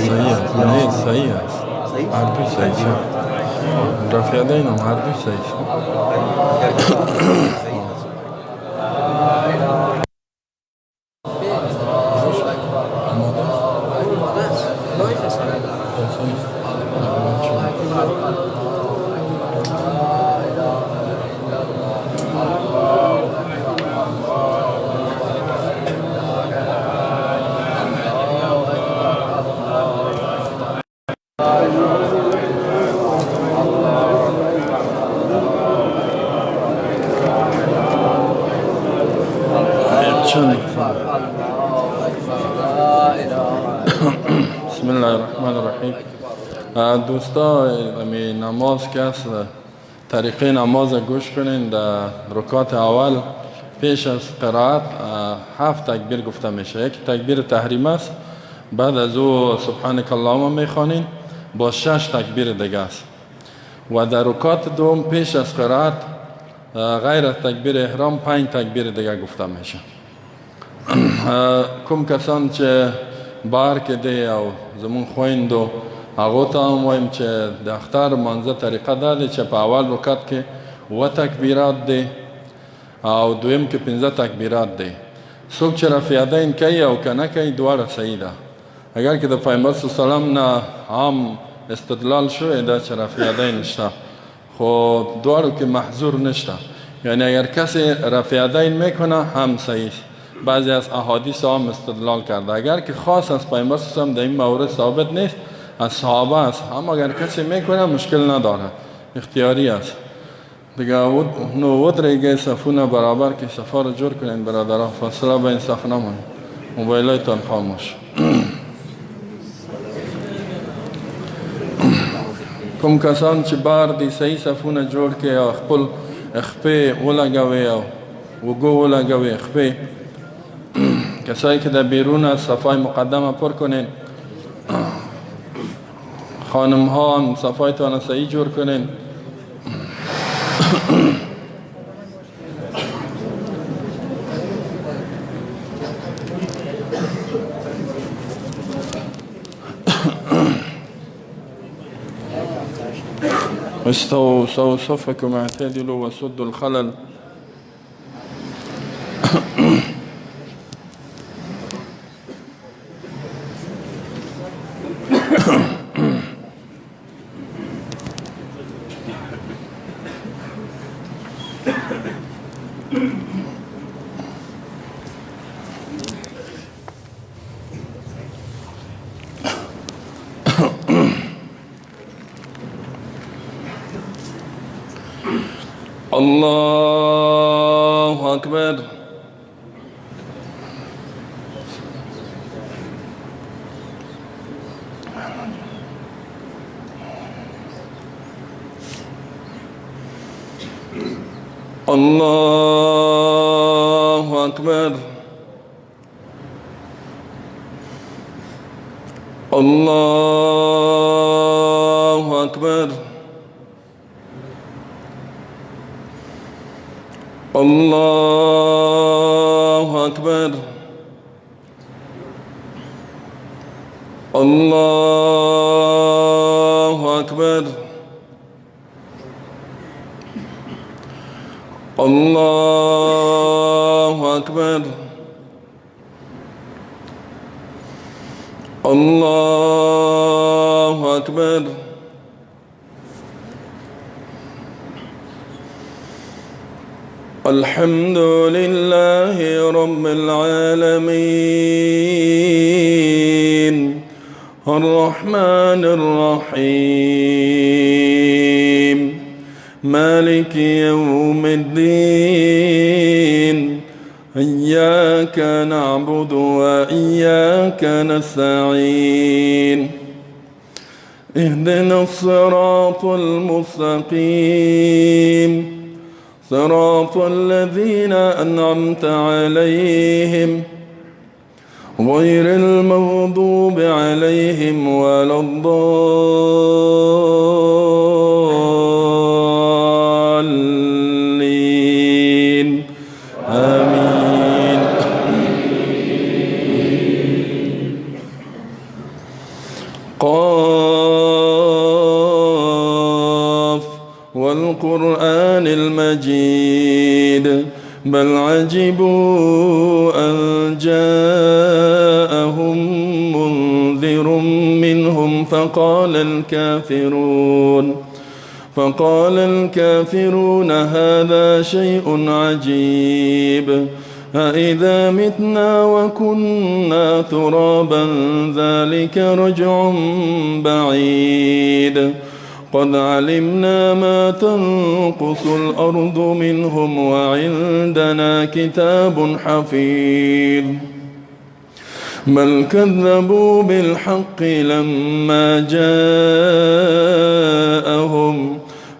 صحیح است. نه صحیح است. هر دو صحیح است. رفع یدین هم هر دو صحیح است. بسم الله الرحمن الرحیم. دوستا امی نماز که است، طریقه نماز گوش کنین. در رکات اول پیش از قرائت 7 تکبیر گفته میشه. یک تکبیر تحریم است، بعد از او سبحانك اللهم میخوانین، با 6 تکبیر دیگه است. و در رکات دوم پیش از قرائت غیر از تکبیر احرام 5 تکبیر دیگه گفته میشه. کوم کسان چې بار کې دی او زمون خویندو هغو ته هم وایم چې د اختر لمانځه طریقه دا دی چې په اول رکعت کې 7 تکبیرات دی او دویم کې 5 تکبیرات دی. څوک چې رفع یدین کوي او که نه کوي دواړه صحیح ده. اگر که د پیغمبر صلی الله علیه وسلم نه عام استدلال شوی ده چې رفع یدین شته، خو دواړو کې محظور نشته. یعنی اگر کسی رفع یدین میکنه هم صحیح است. بعضی از احادیث هم استدلال کرده. اگر که خاص از پیامبر صلی الله علیه و در این مورد ثابت نیست، از صحابه است. اما اگر کسی میکنه مشکل نداره، اختیاری است دیگه. نو ودرېږئ، صفونه برابر که صفا رو جور کنین برادرها، فاصله بین صف نمانید، موبایلایتان خاموش. کوم کسان چې بار دي صحیح صفونه جوړ کړي او خپل خپې ولګوي او وګو ولګوي خپې. کسایی که در بیرون از صفای مقدمه پر کنین، خانم ها هم صفایتان صحیح جور کنین. استووا سووا صفكم اعتدلوا وسدوا الخلل. الله أكبر. الله أكبر. الله أكبر. الله أكبر. الله أكبر. الله أكبر. الله أكبر. الحمد لله رب العالمين الرحمن الرحيم مالك يوم الدين إياك نعبد وإياك نستعين اهدنا الصراط المستقيم صراط الذين أنعمت عليهم غير المغضوب عليهم ولا الضالين. آمين. قاف والقرآن المجيد بل عجبوا أن جاءهم منذر منهم فقال الكافرون هذا شيء عجيب أإذا متنا وكنا ترابا ذلك رجع بعيد قد علمنا ما تنقص الأرض منهم وعندنا كتاب حفيظ بل كذبوا بالحق لما جاءهم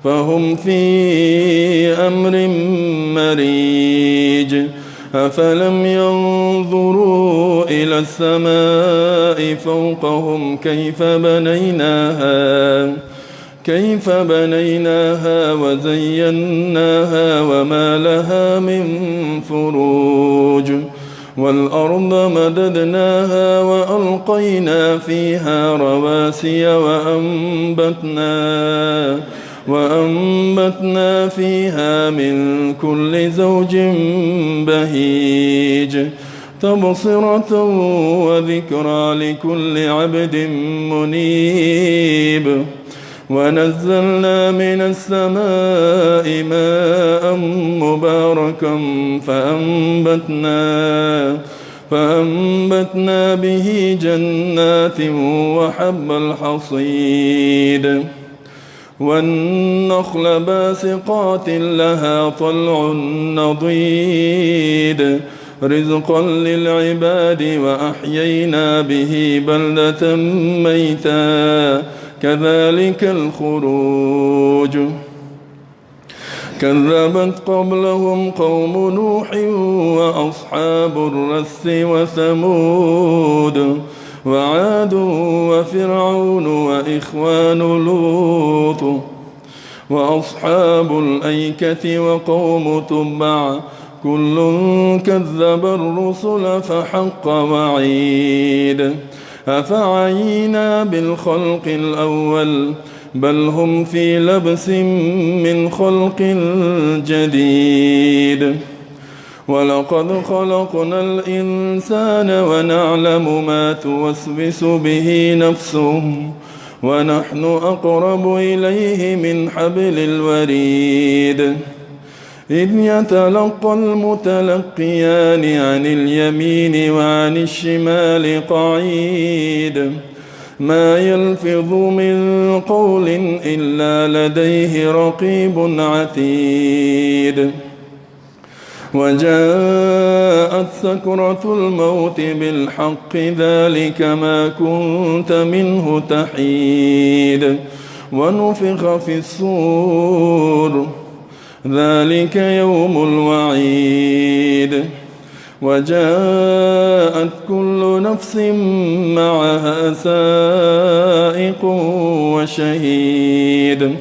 فهم في أمر مريج أفلم ينظروا إلى السماء فوقهم كيف بنيناها وزيناها وما لها من فروج والأرض مددناها وألقينا فيها رواسي وأنبتنا فيها من كل زوج بهيج تبصرة وذكرى لكل عبد منيب ونزلنا من السماء ماء مباركا فأنبتنا به جنات وحب الحصيد والنخل باسقات لها طلع نضيد رزقا للعباد وأحيينا به بلدة ميتا كذلك الخروج كذبت قبلهم قوم نوح وأصحاب الرس وثمود وعاد وفرعون وإخوان لوط وأصحاب الأيكة وقوم تبع كل كذب الرسل فحق وعيد أفعينا بالخلق الأول بل هم في لبس من خلق جديد ولقد خلقنا الإنسان ونعلم ما توسوس به نفسه ونحن أقرب إليه من حبل الوريد إذ يتلقى المتلقيان عن اليمين وعن الشمال قعيد ما يلفظ من قول إلا لديه رقيب عتيد وجاءت سكرة الموت بالحق ذلك ما كنت منه تحيد ونفخ في الصور ذلك يوم الوعيد وجاءت كل نفس معها سائق وشهيد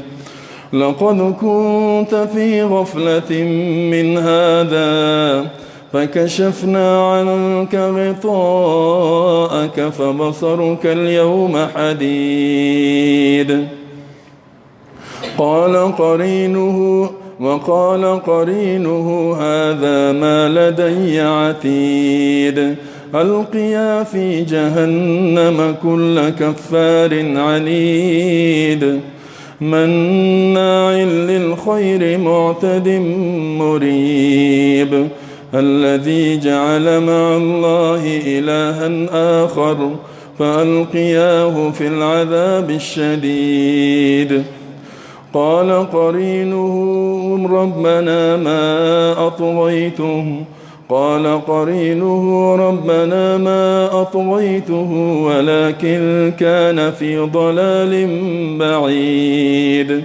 لقد كنت في غفلة من هذا فكشفنا عنك غطاءك فبصرك اليوم حديد وقال قرينه هذا ما لدي عتيد ألقيا في جهنم كل كفار عنيد مناع للخير معتد مريب الذي جعل مع الله إلها آخر فألقياه في العذاب الشديد قال قرينه ربنا ما أطغيته قال قرينه ربنا ما أطغيته ولكن كان في ضلال بعيد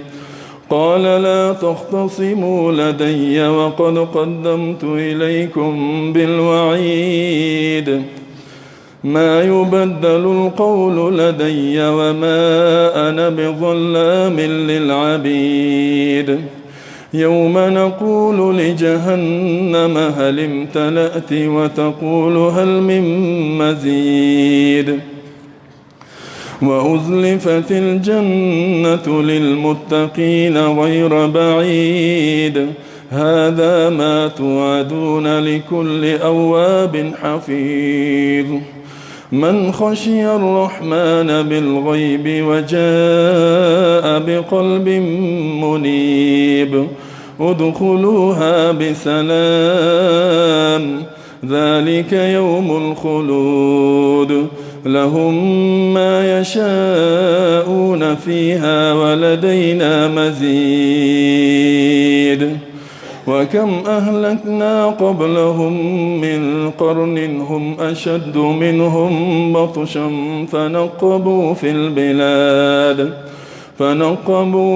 قال لا تختصموا لدي وقد قدمت إليكم بالوعيد ما يبدل القول لدي وما أنا بظلام للعبيد يوم نقول لجهنم هل امتلأت وتقول هل من مزيد وأزلفت الجنة للمتقين غير بعيد. هذا ما توعدون لكل أواب حفيظ. من خشي الرحمن بالغيب وجاء بقلب منيب. ادخلوها بسلام، ذلك يوم الخلود. لهم ما يشاءون فيها ولدينا مزيد. وكم أهلكنا قبلهم من قرن هم أشد منهم بطشا فنقبوا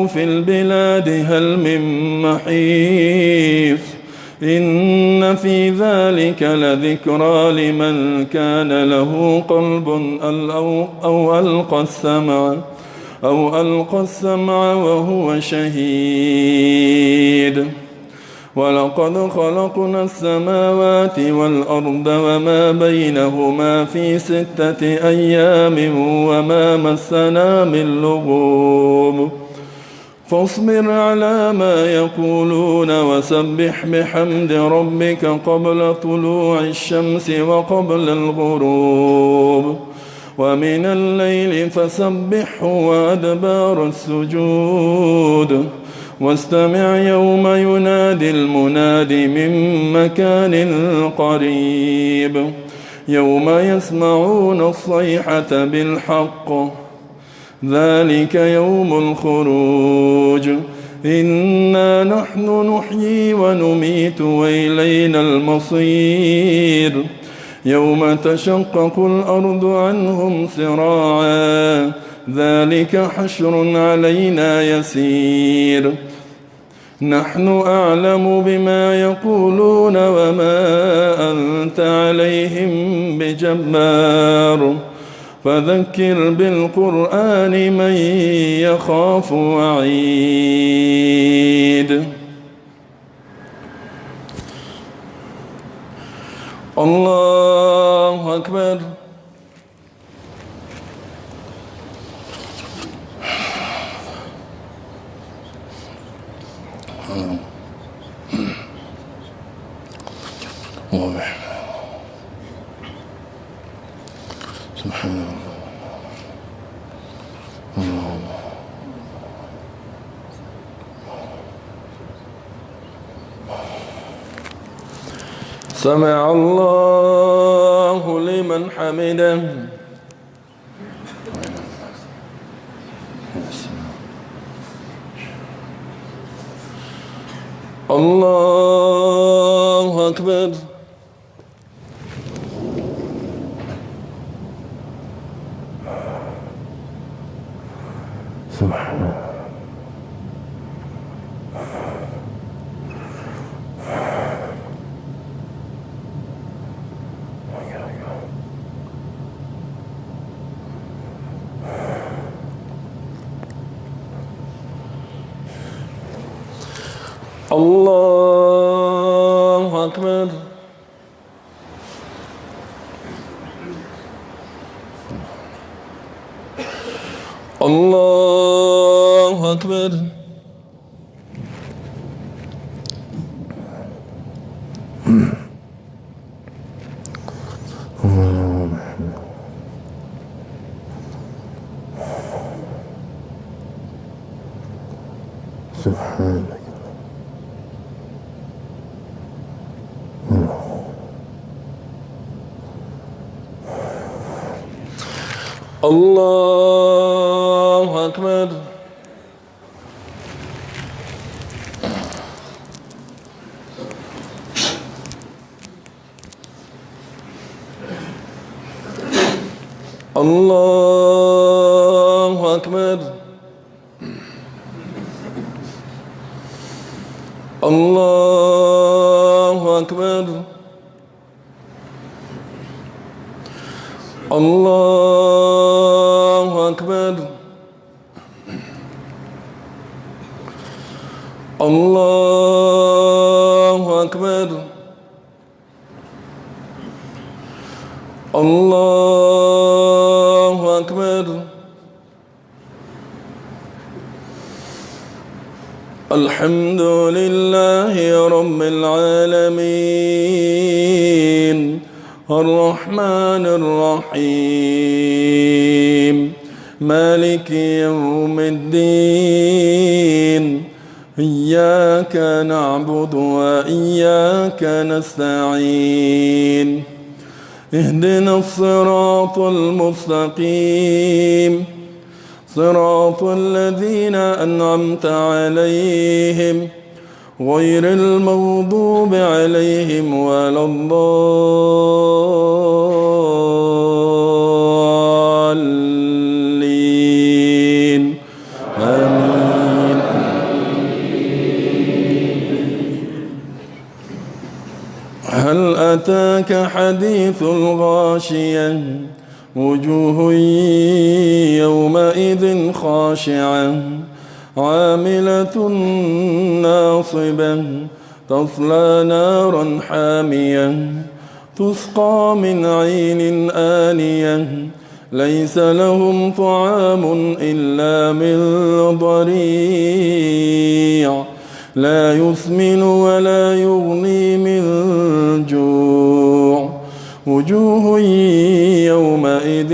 في البلاد هل من محيص. إن في ذلك لذكرى لمن كان له قلب أو ألقى السمع وهو شهيد. ولقد خلقنا السماوات والأرض وما بينهما في 6 أيام وما مسنا من لغوب. فاصبر على ما يقولون وسبح بحمد ربك قبل طلوع الشمس وقبل الغروب. ومن الليل فسبحه وأدبار السجود. واستمع يوم ينادي المناد من مكان قريب. يوم يسمعون الصيحة بالحق، ذلك يوم الخروج. إنا نحن نحيي ونميت وإلينا المصير. يوم تشقق الأرض عنهم سراعا، ذلك حشر علينا يسير. نحن أعلم بما يقولون وما أنت عليهم بجبار. فذكر بالقرآن من يخاف وعيد. الله أكبر. سبحان الله. الله. سمع الله لمن حمده. الله أكبر. سبحان الله. الله أكبر. الله أكبر. سبحانك. الله أكبر. الله أكبر. الله أكبر. الله أكبر. الله أكبر. الله أكبر. الحمد لله رب العالمين الرحمن الرحيم مالك يوم الدين إياك نعبد وإياك نستعين اهدنا الصراط المستقيم صراط الذين أنعمت عليهم غير المغضوب عليهم ولا الضالين. آمين. هل أتاك حديث الغاشية وجوه يومئذ خاشعة عاملة ناصبة تصلى نارا حامية تسقى من عين آنية ليس لهم طعام إلا من ضريع لا يسمن ولا يغني من جوع وجوه يومئذ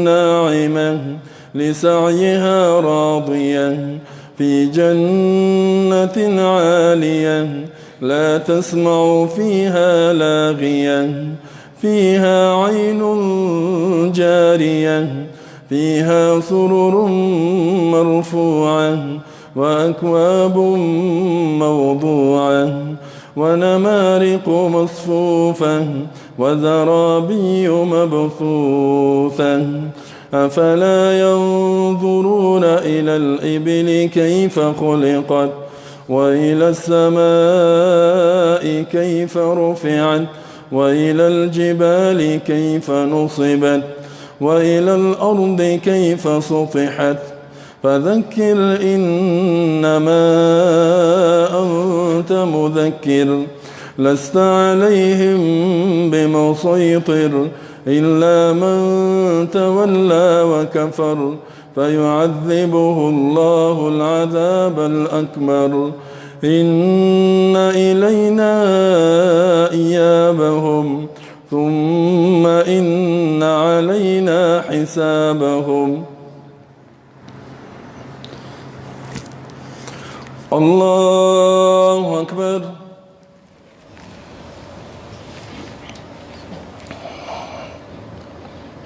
ناعمة لسعيها راضية في جنة عالية لا تسمع فيها لاغية فيها عين جارية فيها سرر مرفوعة وأكواب موضوعة ونمارق مصفوفة وزرابي مبثوثة أفلا ينظرون إلى الإبل كيف خلقت وإلى السماء كيف رفعت وإلى الجبال كيف نصبت وإلى الأرض كيف سطحت فذكر إنما أنت مذكر لست عليهم بمسيطر إلا من تولى وكفر فيعذبه الله العذاب الأكبر إن إلينا إيابهم ثم إن علينا حسابهم. الله أكبر.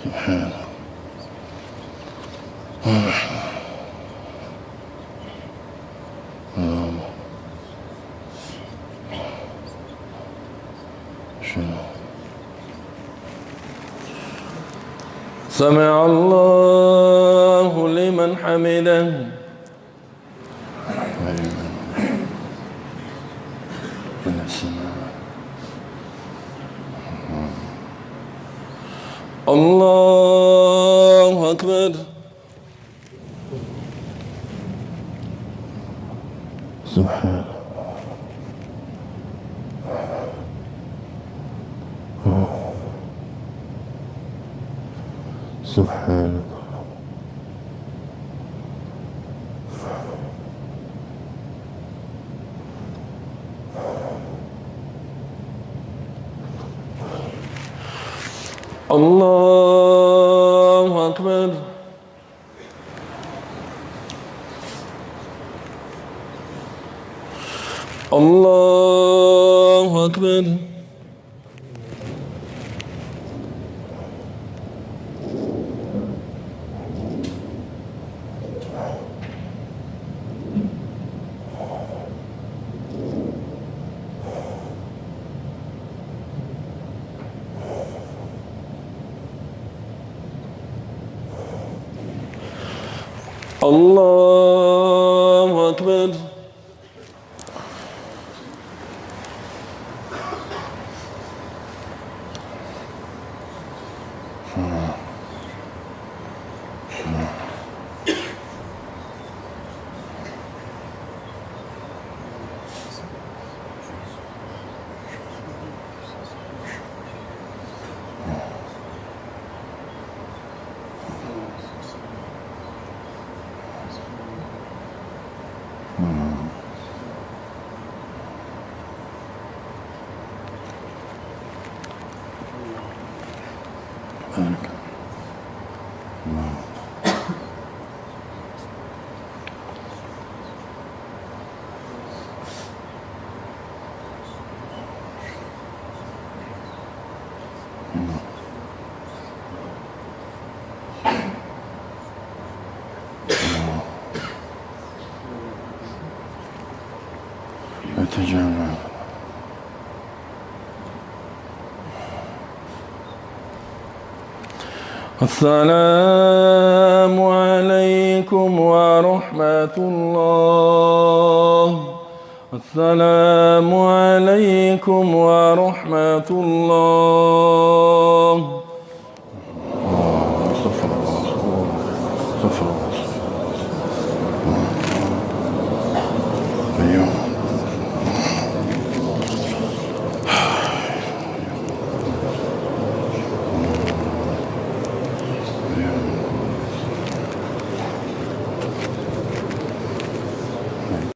سبحان الله. سمع الله لمن حمده. الله أكبر. سبحان الله. سبحان الله. الله أكبر. الله أكبر. الله أكبر. تجمع. السلام عليكم ورحمة الله. السلام عليكم ورحمة الله.